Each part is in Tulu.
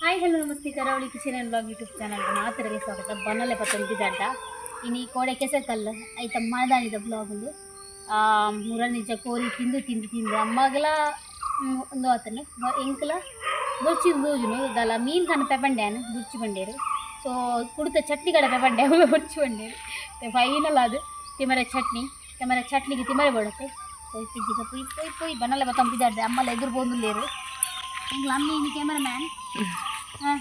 Hi hello namaste, Karavali kitchen and blog YouTube ಚಾನಲ್ಗೆ ಮಾತರಿಗೆ ಸ್ವಾಗತ. ಬನ್ನಲೆ ಪತ್ತೊಂದು ಇನಿ ಕೋಡೆ ಕೆಸಕಲ್ಲು ಐತ ಮನದಾನಿದ ಬ್ಲಾಗ್ ಒಂದು ಮುರನಿಜ ಕೋರಿ ತಿಂದು ತಿಂದು ತಿಂದು ಅಮ್ಮಗಲ ಒಂದು ಆತನು ಎಂಕಲ ಬೊರ್ಚಿ ದೂಜುನು ದಾಲ ಮೀನು ಕನ ಪೆಪಂಡ್ಯಾನು ಬುರ್ಚಿ ಬಂಡೇರು. ಸೊ ಕುಡಿತ ಚಟ್ನಿ ಕಡೆ ಪೆಪಂಡೆ ಬೊರ್ಚಿ ಬಂಡೇರು. ಫೈನಲ್ ಅದು ತಿಮರೆ ಚಟ್ನಿ, ತಿಮರೆ ಚಟ್ನಿಗೆ ತಿಮರೆ ಬಡುತ್ತೆ. ಸೊ ಇತ್ತೀಚಿಗೆ ಪೊಯ್ ಪೊಯ್ ಪೊಯ್ ಬನ್ನಲೆ ಬತ್ತಂಪಿದಾಡ್ದೆ ಅಮ್ಮಲ ಎದುರು ಪೋಂದುಲ್ಲೇರು. ಎಂಕ್ಲ ಅಮ್ಮಿ ಇನಿ ಕ್ಯಾಮರಾ ಮ್ಯಾನ್. ಹಾಂ.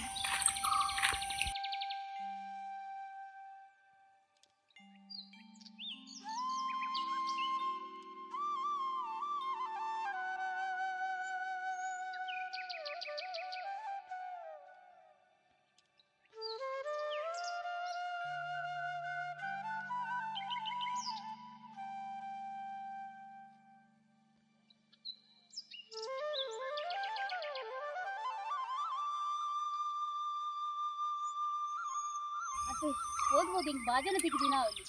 ಅದು ಓದ್ಬೋದು ಹಿಂಗೆ ಬಾಜನ ತೆಗಿದಿನ ಅಲ್ಲಿ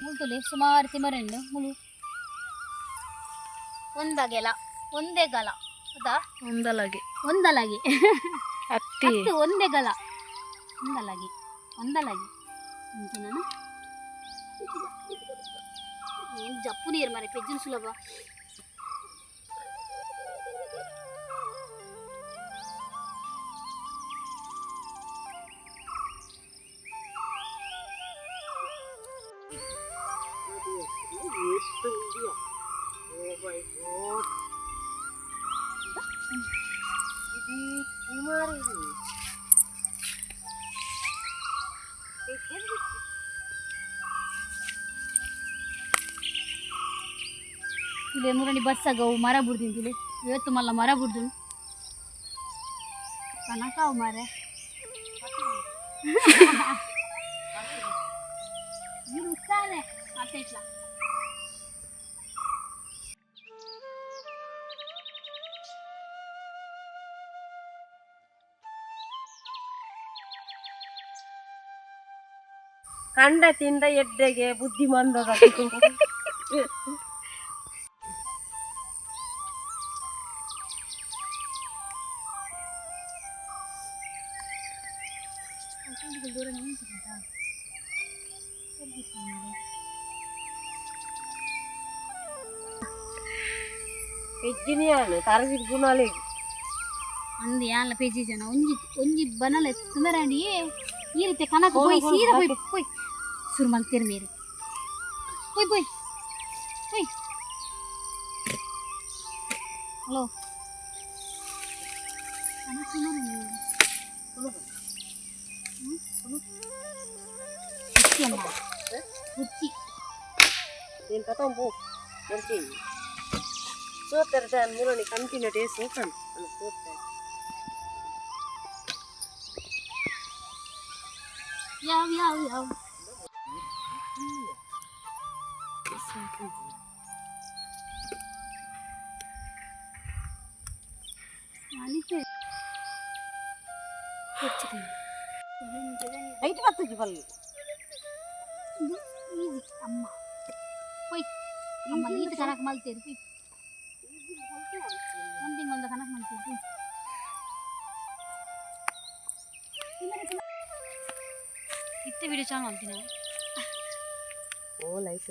ಮುಳ್ತುಲೆ ಸುಮಾರು ತಿಮರೆಂಡು ಮುಳು ಒಂದಾಗೆಲ ಒಂದೇ ಗಲ ಹೌದಾ? ಒಂದಲಾಗಿ. ಒಂದಲಾಗಿ. ಅತ್ತಿ. ಅತ್ತು, ಒಂದೇ ಗಲ, ಒಂದಲಾಗಿ ಒಂದಲಾಗಿ ಅಂಚಿನ ಏನು ಜಪ್ಪು ನೀರು ಮರೆ ಪೆಜ್ಜಿನ ಸುಲಭ. ತುಲೆ ಮುರಣಿ ಬರ್ಸಾಗವು ಮರ ಬುಡ್ದಿನಿ ತುಲೆ ಇವತ್ತು ಮಲ್ಲ ಮರ ಬುಡ್ದು ಕನಕಾವು ಮಾರೆ ನೀರು ಉತ್ಸಾಹನೆ ಮಾತಾಡ್ಲಾ. ಕಂಡ ತಿಂದ ಎಡ್ಡೆಗೆ ಬುದ್ಧಿ ಮಂದದ. ಪೆಜ್ಜಿನಿಯಾನು ತರಸಿ ಗುಣಾಲೆ. ಅಂದು ಯಾನ್ಲ ಪೇಜಿ ಜನ ಒಂಜಿ ಒಂಜಿ ಬನಲ ತುಮರಾಂಡಿ ಈ ರೀತಿ ಕನಕ ಪೋಯ್ ಸೀದಾ ಪೋಯ್ ಪೋಯ್ ಸುರು ಮಲ್ತೇರು ಮೇರು ಪೋಯ್ ಪೋಯ್ ಪೋಯ್. ಹಲೋ, ಕನಕ ಹುಚ್ಚಿ ಅಮ್ಮ ಹುಚ್ಚಿ. నేను కథం పో మంచి ಸೋತರ ಮುರಣಿ ಕಂಟಿನ್ಯೂ ಟೇಸ್ಟ್ ಸೋತಂಡು ಸೋತಾರೆ. ಯಾವ ಯಾವ ಯಾವ ಅನಿತೆ. ಐಟ್ ಬತ್ತಜಿ ಬಲ್ಲು. ಈಸಿ ಅಮ್ಮ ಪೊಯ್ ಅಮ್ಮ ಈತ ಕನಕ ಮಲ್ತೇರು ಪೊಯ್ ಒಂದು ತಿಂಗಳದ ಕನಕ ಮಲ್ತೇರು ಪೊಯ್. ಇತ್ತೆ ವಿಡಿಯೋ ಚಾನಲ್ ಅಂತೀನಿ. ಓ ಲೈಫ್.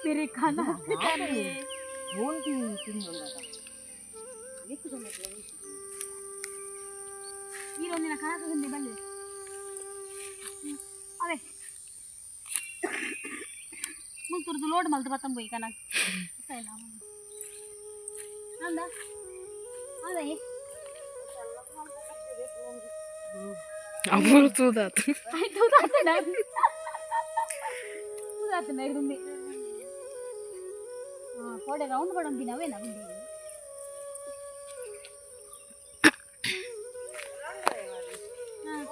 ಬೇರೆ ಕನ. ಮೂಂತಿ ತಿಂದೊಂದದ. ನೀರೊಂದಿನ ಕನಕ ಹಿಂದೆ ಬಲ್ಲೆ ಅವೇ ಮುಲ್ತುರ್ದು ಲೋಡ್ ಮಲ್ತು ಬತ್ತಂಬೋಯ್ ಕನಕ ಇಲ್ಲ ಅಂದ ಅದೇ. ಅಮೂಲ್ ತೂದಾತು. ಆಯ್ತು, ತೂದಾತನ ತೂದಾತನ ಇರುಂಬೆ ಹಾಂ ಕೋಡೆ ರೌಂಡ್ ಬಡಂಬಿನ ಅವೇನ ಬಂದಿ. ಹಾಂ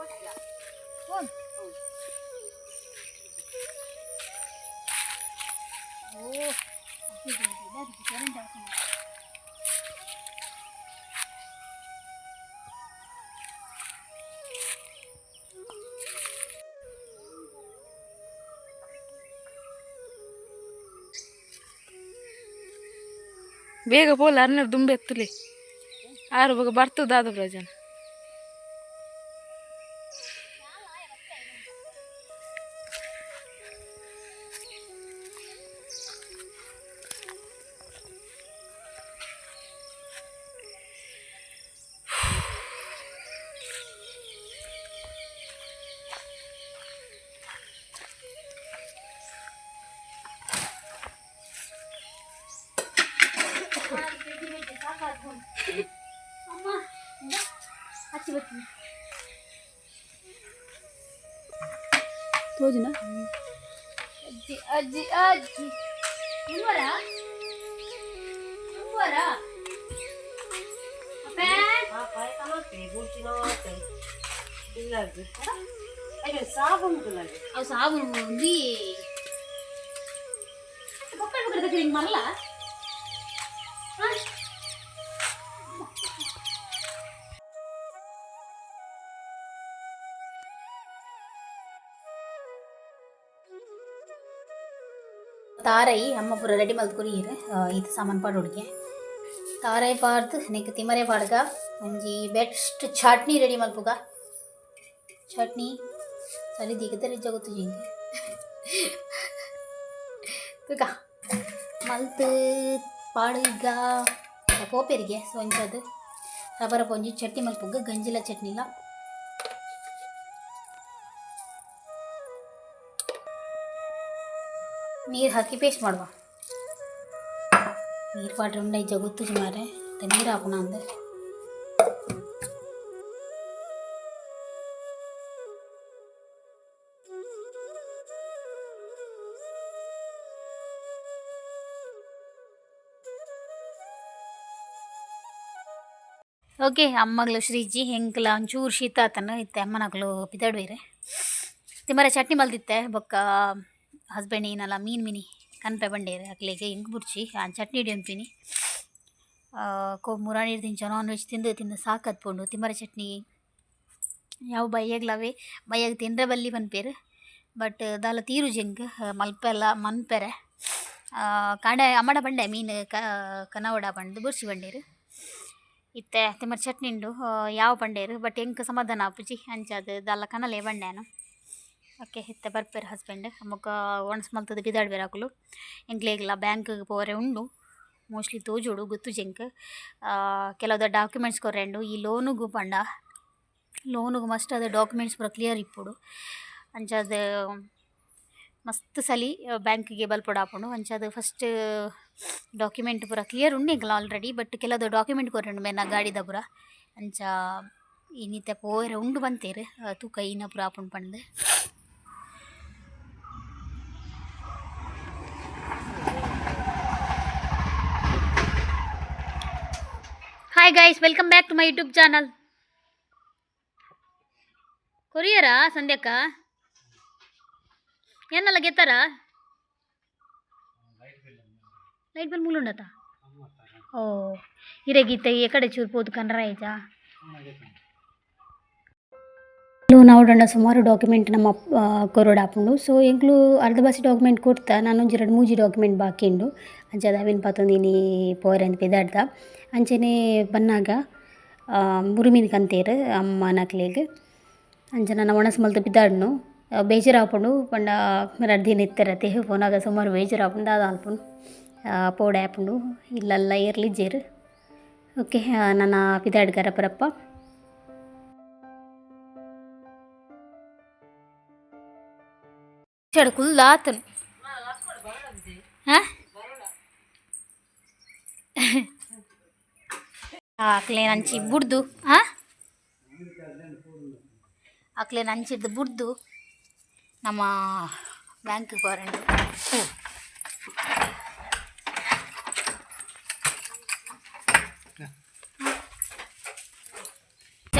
ಹೋಗ್. ಓ ಕರೆಂಟ್ ಹಾಕೋಣ. ಬೇಗ ಪೋಲ ಅರ್ನ ದುಂಬೆ ಎತ್ತುಲಿ ಆರು ಬೊಗ ಬರ್ತದಾದ ಪ್ರಜನ. ಅಮ್ಮ ಹಚ್ಚಿ ಬರ್ತೀನಿ ತೋಜುನ. ಅಜ್ಜಿ ಅಜ್ಜಿ ಅಜ್ಜಿ ಮೂವರ ಮೂವರ ಅಪ್ಪೆ. ಅವು ಸಾಬೂನು ఉంది. ಪೊಕ್ಕಡೆ ಪೊಕ್ಕಡೆ దగ్గర ಹಿಂಗೆ ಮರಲ. ತಾರೈ ಅಮ್ಮ ಪೂರ ರೆಡಿ ಮಲ್ತ್ಕೊರಿಯೆರ್ ಈತ ಸಾಮಾನು ಪಾಡೋಡಿಗೆ ತಾರೈ ಪಾಡ್ದು ನೆಕ್ ತಿಮರೆ ಪಾಡ್ಗ ಒಂಜಿ ಬೆಸ್ಟ್ ಚಟ್ನಿ ರೆಡಿ ಮಲ್ಪುಗ. ಚಟ್ನಿ ಸರಿ ದಿಗದರೆ ಜಗತ್ತು ಜಿಂಗ್ ತುಕ ಮಲ್ತ್ ಪಾಡುಗ ಪೋಪೆರಿಗೆ. ಸೊ ಅಂಚಾದ್ ರಬ್ಬರ ಒಂಜಿ ಚಟ್ನಿ ಮಲ್ಪುಗ, ಗಂಜಿಲ ಚಟ್ನಿಲ. ನೀರು ಹಾಕಿ ಪೇಸ್ಟ್ ಮಾಡುವ. ನೀರು ಪಾಡ್ರೆ ಉಂಡ ಜಗುತ್ತು ಮಾರೆ ನೀರು ಹಾಕೋಣ ಅಂದೆ. ಓಕೆ, ಅಮ್ಮಗ್ಲು ಶ್ರೀಜಿ ಹೆಂಕ್ಲ ಒಂಚೂರು ಶೀತ ಆತನ ಇತ್ತೆ. ಅಮ್ಮನಕ್ಲು ಪಿದಾಡ್ವೇರೆ. ತಿಮರೆ ಚಟ್ನಿ ಮಲ್ದಿತ್ತೆ. ಬೊಕ್ಕ ಹಸ್ಬೆಂಡ್ ಏನಲ್ಲ ಮೀನು ಮಿನಿ ಕನ್ಪೆ ಬಂಡೇರು ಅಕ್ಲೆಗೆ ಎಂಕ್ ಬುಡ್ಚಿ ಆ ಚಟ್ನಿ ಹಿಡಿಯಂಪಿನಿ ಕೋ ಮುರಾಣಿ ತಿಂಚ ನಾನ್ ವೆಜ್ ತಿಂದು ತಿಂದು ಸಾಕತ್ಪುಂಡು. ತಿಮರೆ ಚಟ್ನಿ ಯಾವ ಬೈಯಗ್ಲವೇ ಬೈಯಾಗ ತಿಂದ್ರೆ ಬಲ್ಲಿ ಪನ್ಪೇರು, ಬಟ್ ದಾಲ ತೀರು ಜೆಂಕ್ ಮಲ್ಪೆಲ್ಲ ಮನ್ಪೆರೆ. ಕಾಂಡೆ ಅಮ್ಮಡ ಬಂಡೆ ಮೀನು ಕನವಡ ಪಂಡ್ದು ಬುರ್ಚಿ ಬಂಡೇರು. ಇತ್ತೆ ತಿಮರೆ ಚಟ್ನಿ ಉಂಡು ಯಾವ ಬಂಡೇರು, ಬಟ್ ಎಂಕ್ ಸಮಾಧಾನ ಆಪುಜಿ ಅಂಚಾದ್ ದಾಲ ಕನಲೇ ಬಂಡೇನು. ಓಕೆ, ಇತ್ತೆ ಬರ್ಪೇರು ಹಸ್ಬೆಂಡ್ ಬೊಕ್ಕ ಒಣಸ್ ಮಲ್ತದ ಪಿದಾಡ್ಬೇರು ಅಕುಲು. ಎಂಕ್ಲೆಗ್ಲ ಬ್ಯಾಂಕ್ಗ್ ಪೋರೆ ಉಂಡು ಮೋಸ್ಟ್ಲಿ ತೋಜೋಡು ಗೊತ್ತುಜಿ ಎಂಕ್. ಕೆಲವುದ ಡಾಕ್ಯುಮೆಂಟ್ಸ್ ಕೊರ್ರೆ ಈ ಲೋನುಗು ಪಂಡ ಲೋನುಗು ಮಸ್ಟ್ ಅದು ಡಾಕ್ಯುಮೆಂಟ್ಸ್ ಪೂರ ಕ್ಲಿಯರ್ ಇಪ್ಪೊಡು. ಅಂಚಾದ್ ಮಸ್ತ್ ಸಲಿ ಬ್ಯಾಂಕಿಗೆ ಬಲ್ಪೊಡು ಆಪುಂಡು. ಅಂಚಾದ್ ಫಸ್ಟ್ ಡಾಕ್ಯುಮೆಂಟ್ ಪೂರ ಕ್ಲಿಯರ್ ಉಂಡು ಎಂಕ್ಲ ಆಲ್ರೆಡಿ, ಬಟ್ ಕೆಲವು ಡಾಕ್ಯುಮೆಂಟ್ ಕೊರ್ರೆ ಮೇನ ಗಾಡಿದ ಪೂರ. ಅಂಚ ಇನಿತ ಪೋಯೆರೆ ಉಂಡು ಪಂತೇರು, ತೂಕ ಇನ ಪೂರ ಆಪುಂಡು ಪಂದ್. Hi guys, welcome back to my YouTube channel. ಕೊರಿಯರಾ ಸಂಧ್ಯಕ್ಕ ಏನಲ್ಲ ಗೆತ್ತಾರ ಲೈಟ್ ಬಿಲ್ ಮುಳ್ಳುಂಡತ. ಓ ಇರೆಗೀತ ಈ ಕಡೆ ಚೂರು ಪೋದು ಕನ್ರಾಯ್ಜ. ಲೋನ್ ಅವಡಂಡ ಸುಮಾರು ಡಾಕ್ಯುಮೆಂಟ್ ನಮ್ಮ ಕೊರೊಡು ಆಪುಂಡು. ಸೊ ಎಂಕ್ಲು ಅರ್ಧ ಬಾಸಿ ಡಾಕ್ಯುಮೆಂಟ್ ಕೊಡ್ತಾ, ನಾನೊಂಜಿ ರಡ್ಡ್ ಮೂಜಿ ಡಾಕ್ಯುಮೆಂಟ್ ಬಾಕಿ ಉಂಡು. ಅಂಚಾದ್ ಅವೆನ್ ಪತೊಂದು ಇನಿ ಪೋರೆ ಅಂದ್ ಪಿದಾಡ್ದ. ಅಂಚನೆ ಬನ್ನಾಗ ಮುರುಮೀನು ಕಂತೇರು ಅಮ್ಮನಕ್ಲೆಗ್. ಅಂಚ ನನ ಒಣಸ್ ಮಲ್ತ್ ಪಿದಾಡ್ನು ಬೇಜಾರಾಪುಂಡು ಪಂಡ ರಡ್ಡ್ ದಿನ ಇತ್ತೆರತೆ ಪೋನಾಗ ಸುಮಾರು ಬೇಜಾರಾಪುಂಡು. ದಾದ ಮಲ್ಪುನು, ಪೋಡೆ ಆಪುಂಡು ಇಲ್ಲಲ್ಲ ಏರ್ಲಿಜ್ಜೆರ್. ಓಕೆ, ನನ ಪಿದಾಡ್ಗ ರಪ್ಪ. ಚಡ ಕುಲ್ದಾತನು ಅಕ್ಲೇನ್ ಅಂಚಿ ಬುಡ್ದು ಅಕ್ಲೇನ್ ಅಂಚಿಡ್ದು ಬುಡ್ದು ನಮ್ಮ ಬ್ಯಾಂಕ್ ಪೋರಂಡು.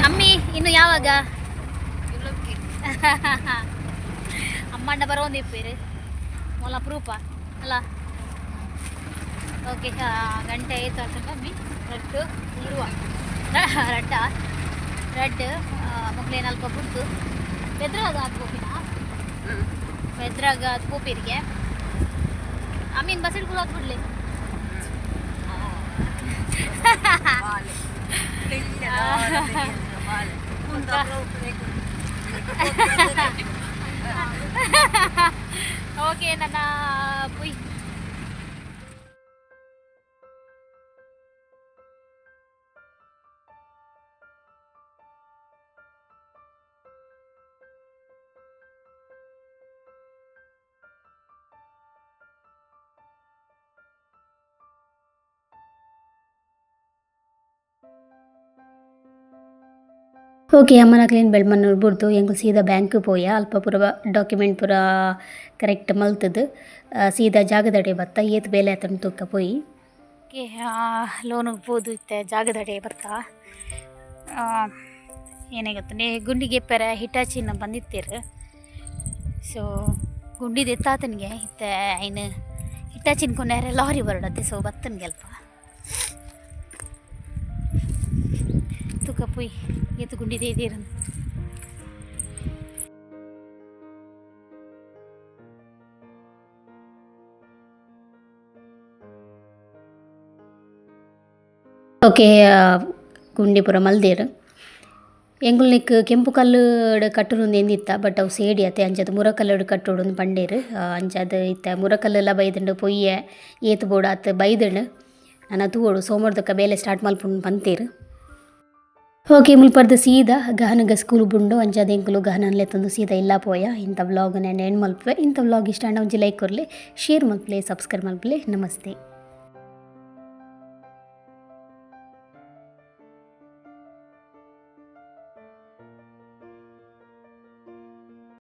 ಅಮ್ಮಿ ಇನ್ನು ಯಾವಾಗ ಅಮ್ಮಂಡ ಬರೋಂದಿಪ್ಪೇರು ಮೊಲ ಅಪರೂಪ ಅಲ್ಲ. ಓಕೆ, ಗಂಟೆ ಆಯ್ತು ಅಂತ ಅಮ್ಮಿ ರಡ್ಡು ಇರುವ ರಡ್ಡ ರಡ್ಡು ಮೊಗ್ಲೇನು ಅಲ್ಪ ಬುಡ್ದು ಬೆದ್ರಾಗ ಅದು ಗೋಪಿನ ಬೆದ್ರಾಗ ಅದು ಗೋಪಿರಿಗೆ. ಅಮ್ಮೀನ್ ಬಸ್ ಹಿಡ್ಕೊಂಡು ಹಾಕ್ಬಿಡ್ಲಿ. ಓಕೆ, ನನ್ನ ಪುಯ್. ಓಕೆ, ಅಮ್ಮನಕ್ಲೇನು ಬೆಳ್ಮಣ್ಣೂರು ಬುಡ್ದು ಎಂಕುಲು ಸೀದಾ ಬ್ಯಾಂಕ್ ಪೋಯ. ಅಲ್ಪ ಪೂರ ಡಾಕ್ಯುಮೆಂಟ್ ಪೂರ ಕರೆಕ್ಟ್ ಮಲ್ತುದು ಸೀದಾ ಜಾಗದಡೆ ಬತ್ತ. ಏತ್ ಬೇಲೆ ಆತುಂಡು ತೂಕ ಪೋಯಿ. ಓಕೆ, ಲೋನಿಗೆ ಪೋದು ಇತ್ತೆ ಜಾಗದಡೆ ಬತ್ತ. ಏನೇ ಗೊತ್ತುಂಡೆ, ಗುಂಡಿಗೆ ಪೆರ ಹಿಟಾಚಿನ ಬಂದಿತ್ತೇರು. ಸೊ ಗುಂಡಿದ ಎತ್ತಾತನಿಗೆ ಇತ್ತೆ ಐನು ಹಿಟಾಚಿನ ಕೊನೆಯರೆ ಲಾರಿ ಬರಡತ್ತೆ. ಸೊ ಬತ್ತನಿಗೆ ಅಲ್ಪ ತೂಕ ಪೋಯ್ ಏತ್ ಗುಂಡಿದೆ ಇದೀರಂದು. ಓಕೆ, ಗುಂಡಿ ಪೂರ ಮಲ್ದೇರು. ಎಂಕುಲ್ನಿಕ್ ಕೆಂಪು ಕಲ್ಲು ಕಟ್ಟುನು ಎಂದಿತ್ತ, ಬಟ್ ಅವು ಸೇಡಿ ಅತ್ತೆ. ಅಂಚದ ಮುರಕಲ್ಲುಡು ಕಟ್ಟೋಡು ಪಂಡೇರು. ಅಂಚಾದ್ ಇತ್ತೆ ಮುರಕಲ್ಲೆಲ್ಲ ಬೈದುಂಡು. ಪೊಯ್ಯೆ ಏತ್ ಬೋಡು ಅತ್ ಬೈದುಂಡು. ನನ ತೂವೊಡು, ಸೋಮವಾರದಕ್ಕ ಬೇಲೆ ಸ್ಟಾರ್ಟ್ ಮಲ್ಪುಂಡು ಪಂತೇರು. ಓಕೆ, ಮುಲ್ಪರ್ದು ಸೀದಾ ಗಹನಗ ಸ್ಕೂಲ್ ಬುಂಡು. ಅಂಚಾದ್ ಎಂಕುಲು ಗಹನನ್ ಲೆತ್ತೊಂದು ಸೀದಾ ಇಲ್ಲ ಪೋಯ. ಇಂಥ ವ್ಲಾಗ್ ನಾನು ಎಂಡ್ ಮಲ್ಪುವೆ. ಇಂಥ ವ್ಲಾಗ್ ಇಷ್ಟ ಆಂಡ ಒಂಜಿ ಲೈಕ್ ಕೊರ್ಲೆ, ಶೇರ್ ಮಲ್ಪುಲೆ, ಸಬ್ಸ್ಕ್ರೈಬ್ ಮಲ್ಪುಲೆ. ನಮಸ್ತೆ.